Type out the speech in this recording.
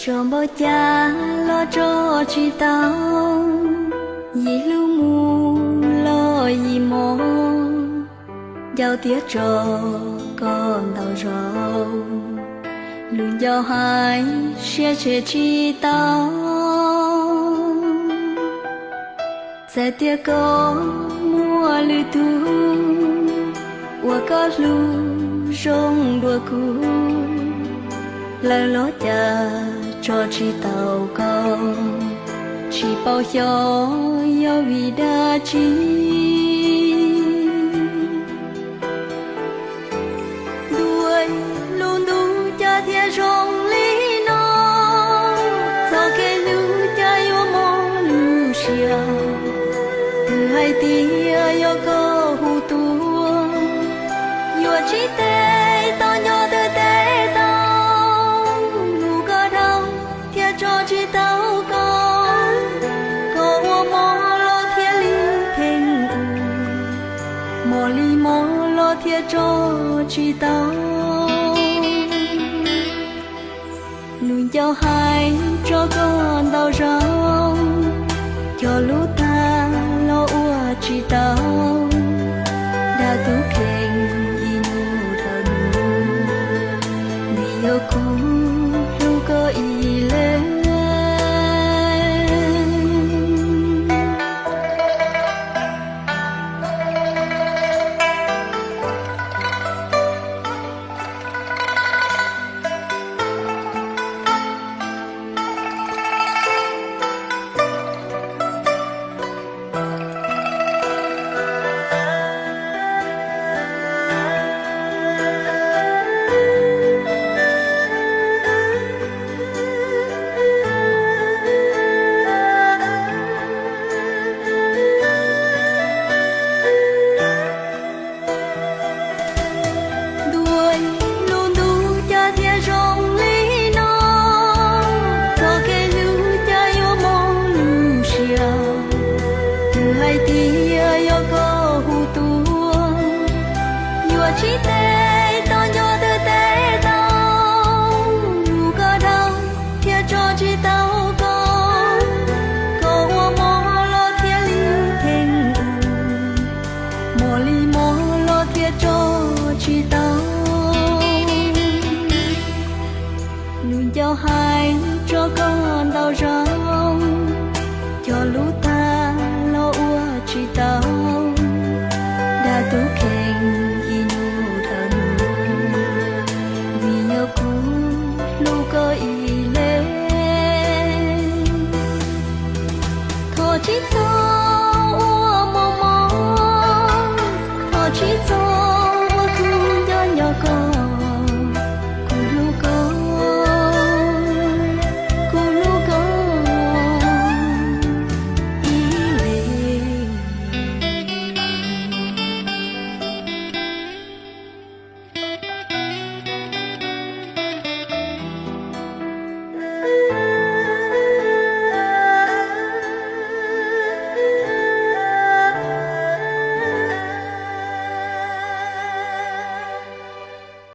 Tso npaum cas los tso tsis tau, yim hlub mus los yim mob, nco tiab tso koj ntau zaus, lus nco hais siab tshem tsis tau. Txawm tias koj muaj lwm tus, uas koj hlub zoo dua kuv, lawv los cas tso tsis tau koj, tsis paub xyov yog vim dab tsi. Ntuj, lub ntuj cas thiaj zoo li no, txoj kev hlub cas yuav mob lub siab. Twb hais tias yog koj hu tuaj, yuav tsis tes tau nco twb tes tau, hlub koj dhau thiaj tso tsis tau koj. Koj ua mob los thiaj li pheej ua, mob li mob los thiaj tso tsis tau. Lus nco hais tso koj ntau zaus, cog lub tag los ua tsis tau. Dag tub kheej ib hnub dhau lug, vim yog kuv hlub koj ib leeg. Ntuj, lub ntuj cas thiaj zoo li no, txoj kev hlub cas yuav mob lub siab. Twb hais tias yog koj hu tuaj, yuav tsis tes tau nco twb tes tau, hlub koj dhau thiaj tso tsis tau koj. Koj ua mob los thiaj li pheej ua, mob li mob los thiaj tso tsis tau. Lus nco hais tso koj ntau zaus, cog lub tag los ua tsis tau.